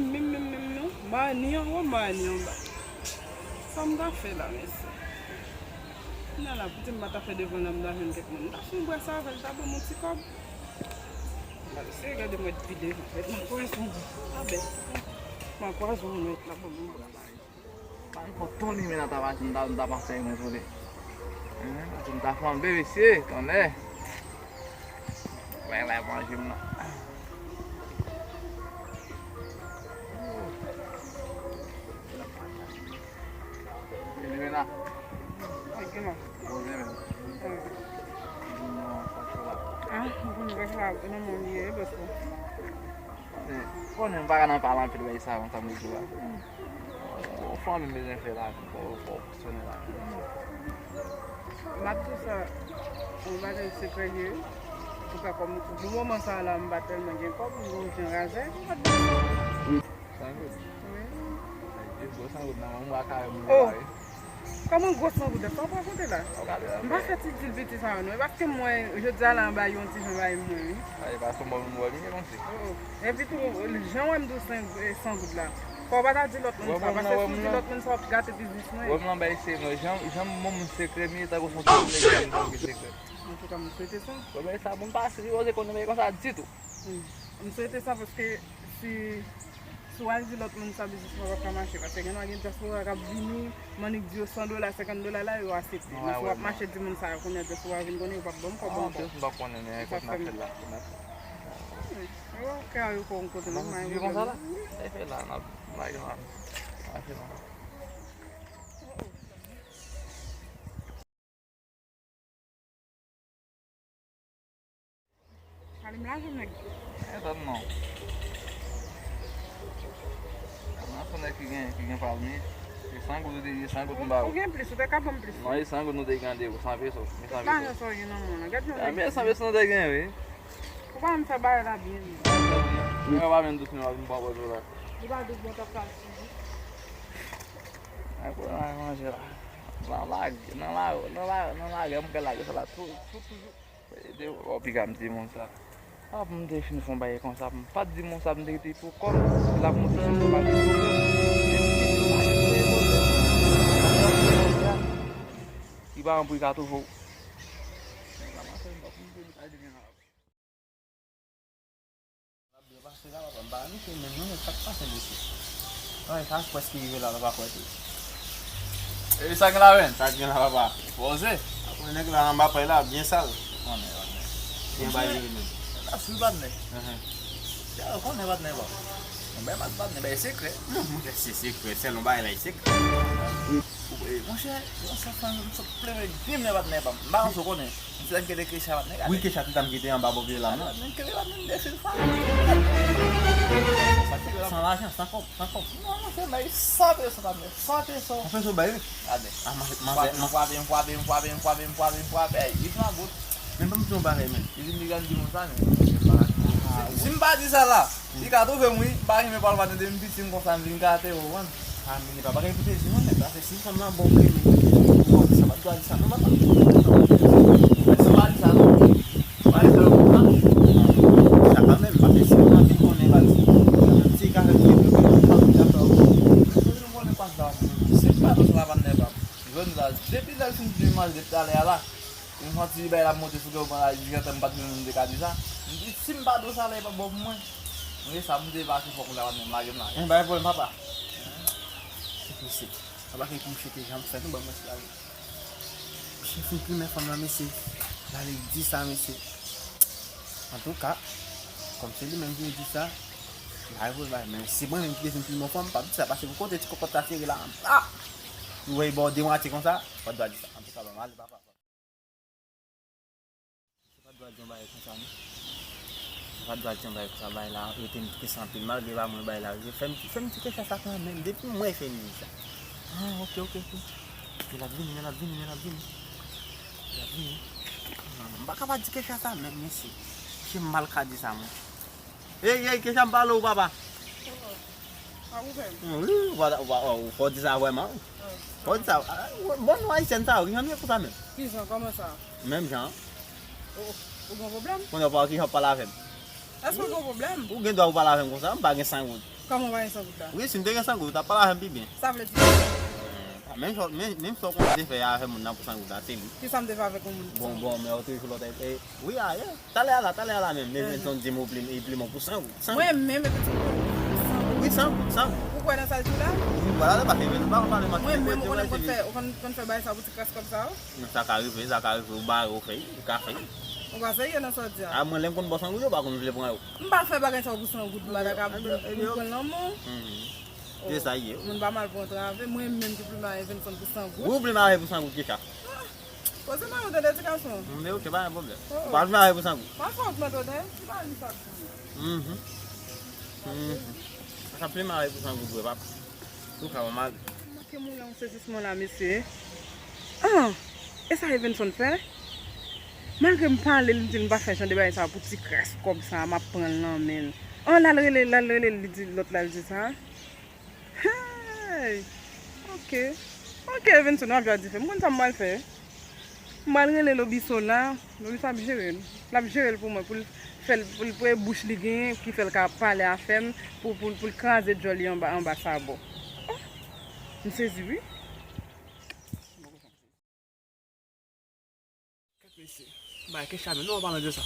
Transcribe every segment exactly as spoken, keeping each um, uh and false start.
Menm, menm, menm, non. Mani anwo, mani anba. Sa m ta fè la, mesye? Nan la, pou di m pa ta fè devan nan, m ta jwenn kèk moun. M ta fè yon brasa avè l, ta ban m yon ti kòb. M ap eseye gade mwen pi devan. Mèt nan pwazon. A bèt. Nan pwazon, mèt la ban m yon brasa. Mwen fò Tony men nan ta machin, ta, ta pa fè mwen tande. Hein, machin ta flanbe, mesye, tonnè. Mwen la manje m nan. Elimena. Poze men. Ah, mwen konn bagay sa, nan mwen li ye, bòs la. Konnen m pa ka nan pale anpil, bagay sa, konsa m di w la. Ou fanmi m bezwen fè la, fò, fò fonksyone la. M ap di w sa, yon bagay sekrè li ye. Antouka, kòm pou moman sa a la, m pa tèlman gen kòb, m gon jan razè. San goud? Wi. Ay, gwo san goud nan men w, m pa ka wè moun la, wi. Kòman gwo san goud sa w ap rakonte la? M pa fè ti dil piti sa yo non. E paske m wè jodi a la anba yon ti jan bay mwen wi. Ay, pa sou mò moun wè li ye konsi. Oh, oh. Epi tou, jan w wè m di w san, eh, san goud la. Fò w pa ta di lòt moun sa, paske si w di lòt moun sa, w ap gate biznis mwen. Wè m lan bay se non, jan, jan moun sekrè m ye, tankou son ti nèg ki ban m sekrè. Antouka, m swete sa. Wè, men sa, moun pa sipoze konnen bagay konsa ditou. Hmm. M swete sa paske si Si w al di lòt moun sa, biznis mwen p ap ka mache, paske gen dwa gen dyaspora k ap vini, m annik di yo san dola, senkant dola la, yo aksepte. Men si w ap mache di moun sa yo, kounye a dyaspora vin konnen, yo p ap ban m kòb ankò. Anplis, m pa konnen, men kote n ap fè l la, kote n ap fè l la. Yo kè yo fè yon kote, non, m pa konsa la. E fè la, n ap lage la. Mache la. Alim la, jwenn nèg. E tann non. Nan son nèg ki gen, ki gen palmi. Se san goud ou te di, san goud m ba ou. Ou gen plis, ou te ka ban m plis. Non, e san goud nou te gen de ou, san peso. Mi san peso. Lajan sa w gen nan men w lan. Gad yon nèg. A, men san peso nou te gen, wi. Ou pa menm fè bagay la byen, non. Mwen pa menm douz mil, m pa pran pou la. Ou pa douz mil, t ap pral sou. Ay, pou nan manje la. Nan lage, nan la, nan la, nan lage, m pral lage sa la tou, tou, toujou. Ede w, w ap piga m di moun sa. A, pou m te fin fè yon bagay konsa, pou m pa t di moun sa, pou m te rete pou kò m, l ap monte sou kò m, al di moun sa. Li pa anpri ka toujou. L ap byen pase la, papa. M pa rann ke menm non, men sa k pase, mesye? Ay, sa prèske rive la, papa, kwè tou. Epi sa gen la, menm? Sa gen la, papa? Poze. Apre nèg la anba pay la, byen sal. Konnen, patnè. Byen bay li menm. L ap sou patnè. Enhen. Ya, ou konnen patnè, bon. Yon bay mat patnè, bay sekrè. Non, monchè, se sekrè, sèl yon bagay la, e sekrè. Monchè, yon sèl fanm, m sot plemen grim nan patnè, papa. M pa rann sa w konnen. Misye ta kite Kesha patnè, gade. Wi, Kesha te ta m kite anba bò pye la, non? Gade, men kele la, men defil fwa. San lajan, san kòb, san kòb. Non, monchè, bay san peso, patnè, san peso. San peso bay, wi. Gade. A, m, m, m fwape, m fwape, m fwape, m fwape, m fwape, m fwape, m fwape. Ey, li fè yon bout. Men ban m di yon bagay, men. Li vin li gade di moun sa, men. Si, si m pa di sa la, li ka twouve m, wi. M pa renmen pale patnè depi m piti, m konsa, m vin gate, ou konprann? A, men li pa bagay pou te di non, men paske si fanm lan bon vre, men ou konn sa, pa t dwa di sa non, papa. Mwen si m pa di sa non. Pa di sa non, papa. Sa pa menm, paske si fanm lan vin konnen, pa di. Menm si li ka fè m vin konnen, pa di sa. Si m pa di sa, pa nèg pa. Jodi la, depi lè l fin di manje depi talè a la, m santi li bay la monte sou kè w, pandan li gentan m pa t menm te ka di sa. M di, si m pa di w sa la, li p ap bon pou mwen. Mwen, sa m te pase fò konn sa pa t menm lage m la. Yon bagay pwoblèm, papa. Se pou se. Sa pa gen pou misye te janm fè nou ban mwen se lage. Misye fin plimen fanm nan, mesye. L ale di sa, mesye. Antouka, kòm se li menm ki di sa, m pa reponn bagay. Men si mwen menm ki te fin plimen fanm, m p ap di sa, paske pou kote ti kòkòt la sere la, m pa. Ou wè, bò demwatye konsa, ou pa t dwa di sa. Antouka, ban m ale, papa. Misye pa t dwa di yon bagay konsa, non. Misye pa t dwa di yon bagay konsa, bagay la rete m très anpil. Malgre pa mwen bagay la rive, fè m, fè m di Kesha sa kanmenm. Depi m wè fè m di sa. Ah, ok, ok, ok. Men l ap vini, men l ap vini, men l ap vini. L ap vini. Ah, m pa ka pa di Kesha sa, men mesye. Misye m mal ka di sa, mwen. Ey, ey, Kesha, m pale w, papa. Pa ouvè m. Wi, ou pa, ou pa, ou fò di sa vrèman. Fò di sa. Ah, bon, non, ayisyèn sa, ou ki jan nou ye konsa menm? Ki jan, kòman sa? Menm jan. Ou, ou gen pwoblèm? Konnen w pa, ki jan w pale avè m? Èske w gen pwoblèm? Ou gen dwa ou pale avè m konsa, m pa gen san goud. Kòman w pa gen san goud la? Wi, si m te gen san goud, ou t ap pale avè m pi byen. Sa vle di? Menm sa, menm, menm sa w konn te fè avè moun nan pou san goud la, se li. Kisa m te fè avèk yon moun pou san goud? Bon, bon, men ou toujou lòt, e, wi, a, ye. Talè a la, talè a la menm, Evenson di m ou plim, li plim ou pou san goud, san goud. Mwen menm, Evenson plim mwen pou san goud. Wi, san goud, san goud. Ou kwè nan sa l di w la? Wi, vwala, se paske Evenson pa konn pale manti. Mwen menm, ou konnen m konn fè, ou konn, konn fè bagay sa pou ti kras kòb sa yo? Non, sa ka rive, sa ka rive, ou bare, ou fè, ou ka fè. Ou pa serye nan sa w di a? A, mwen, lè m konn ba w san goud, yo pa konn vle pran yo. M pa fè bagay sa yo pou san goud, m pa ta ka, m, m pran lanmou. Se sa ye. Moun pa mal pran travè, mwen menm ki plim avè Evenson pou san goud. Ou plim avè pou san goud, Kecha. Poze mari w tande ti gason. Men ok, pa gen pwoblèm. Ou pa vle mare pou san goud. Pa fè w tande, ti mari sa. Mhm. Mhm. Sa pli mare pou san goud vre, pap. Tou ka mari. Manke moulen yon sezisman la, mesye. Ah, e sa Evenson fè? Malgre m pale, li di m pa fè jan de bagay sa pou ti kras kòb sa, m ap pran l nan men l. An, l al rele, l al rele, li di lòt la, li di sa. Hey! Ok. Ok, Evenson, w ap jwe a dife. M konn sa m pral fè. M pral rele Lobiso la. Lobiso ap jere l. L ap jere l pou mwen, pou l fè l, pou l, pou e bouch li genyen, ki fè l ka pale afè m, pou, pou, pou l kraze djòl li anba, anba sabò. Oh! M sezi, wi. Kèt mesye. Bay, ke chame. Non, an palan de sa.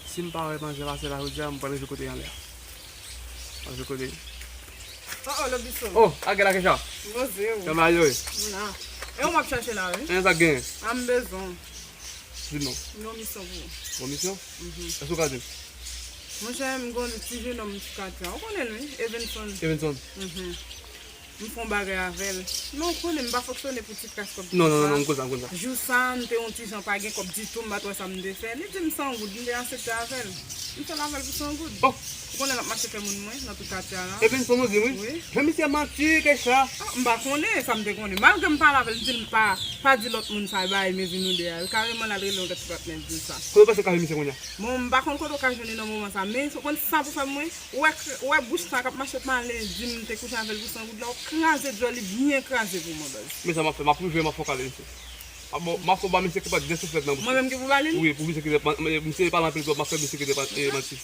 Si m pa wè manje pase la jodi a, m pral rive kote y anlè a. Manje kote. Oh, oh, Lobiso. Oh, a gen la, Kecha. Poze w. Kòman yo ye? M la. E ou m ap chache la, wi. E sa gen? A m bezwen. Di non. M gen yon misyon pou ou. Yon misyon? Mhm. Èske ou ka di m? Monchè, m gen yon ti jenòm ti katya. Ou konnen l, wi, Evenson. Evenson. Mhm. M fè yon bagay avè l. Men ou konnen m pa fonksyone pou ti kras kòb. Non, non, non, non, m konn sa, m konn sa. Jou sa, m te yon ti jan pa gen kòb ditou, m pa t wè sa m te fè. Li di m san goud, m te aksepte avè l. M fè l avè l pou san goud. Oh! Ou konnen l ap mache fè moun mwen nan tout katye a la. Evenson, ou di wi. Wi. Jan misye manti, Kecha. Ah, m pa konnen sa m te konnen. Malgre m pale avè l, m di l pa, pa di lòt moun sa, bay mezi nou de a. Kareman, l al rele yon lòt ti patnè, l di l sa. Kote w panse w ka jwenn misye kounye a? Bon, m pa konn kote w ka jwenn li nan moman sa, men ou konn sa pou fè mwen? Ou wè, ou wè bouch sa k ap mache pale, di m te kouche avè l pou san goud la, ou kraze djòl li byen kraze pou mwen, baz. Men sa m ap fè, m ap rive, m ap fè w kale misye. M ap ba, m ap fè w ba misye ki pa de souflèt nan bouch li. Mwen menm ki pou ba li l? Wi, pou misye ki te, misye pale anpil twòp, m ap fè misye ki te pa, e, manti.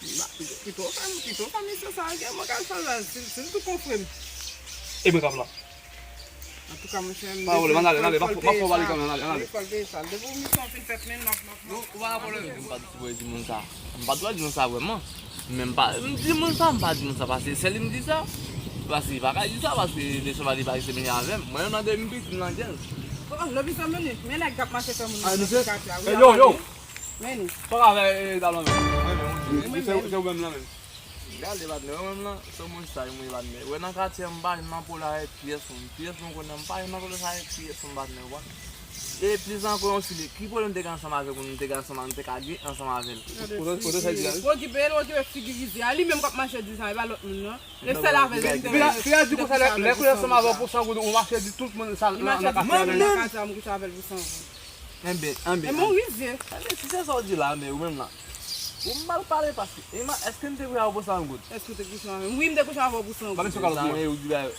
Pito fè, pito fè misye sa, gen mwen ka fè l la, si, si l tou konfre m. E mwen k ap la. Antouka, monchè, m pa vle, ann ale, ann ale, m ap fè w pale kanmenm, ann ale, ann ale. Fòl te sal. Depi misyon fin fèt, men, m ap, m ap, m ap. Non, ou pa gen pwoblèm. M pa t sipoze di moun sa. M pa t dwe di moun sa vrèman. Men m pa, m di moun sa, m pa di moun sa, paske sèl li m di sa. Paske li pa ka di sa, paske mesye pa li pa rete menye avè m. Mwen menm nan depi m piti, m nan djèz. Oh, oh, Lobiso, men li, men nèg k ap mache fè moun nan katye a, wi, yo, yo. Men li. Paka fè, e, talon menm. Wi, men, se ou menm nan menm. Gade, patnè, mwen menm nan, se moun sa, mwen, patnè. Wè, nan katye a, m pa janm nan pwoblèm avèk pyès moun. Pyès moun konnen m pa janm nan pwoblèm avèk pyès moun, patnè, ou konprann? E plis ankò, yon sili, ki pwoblèm m te gen ansanm avèk moun, m te gen ansanm, m te ka gen ansanm avè l? Kote, kote sa di la, wi? Okipe l, okipe figi rizye a, li menm k ap mache di sa, e pa lòt moun, non. E sèl avè l, li te. Pya di konsa, lè, lè kounye ansanm avè w pou san goud, ou mache di tout moun sa nan katye a. Mwen menm nan katye a, m kouche avè l pou san goud. Enben, enben. E mon rizye. Enben, si se sa w di la, men ou menm la. Ou mal pale paske. E ma, èske m te kouche avè w pou san goud? Èske w te kouche avè m? Wi, m te kouche avè w pou san goud. Ba misye kalòt mwen. Ou di ba yo.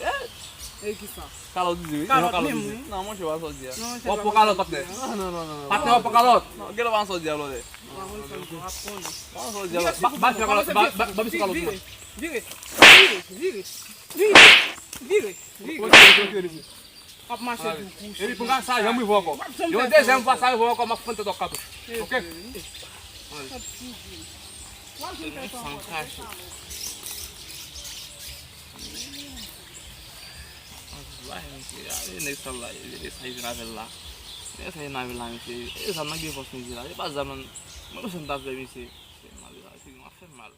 E kisa? Kalòt ou di wi. Kalòt menm wi. Non, monchè, pa sa w di a. W ap pran kalòt, patnè. Non, non, non, non. Patnè, w ap pran kalòt. Non, gen lè pa sa w di a, lòlè. W ap pran kalòt. Ba misye kalòt mwen. Vire, vire, vire, vire, vire, vire. W ap mache tou kouche. Epi pou sa, janm rive ankò. Yon dezyèm fwa sa rive ankò, m ap fann tèt w ak katouch. Oke? San kache. Ay, mesye, ay, nèg sal la, e sa li vin avè l la. E sa li vin avè l la, mesye. E zam nan gen fòs, mesye, la. E pa zam nan. Mwen, sa m ta fè, mesye. Se mal, mesye, m ap fè mal.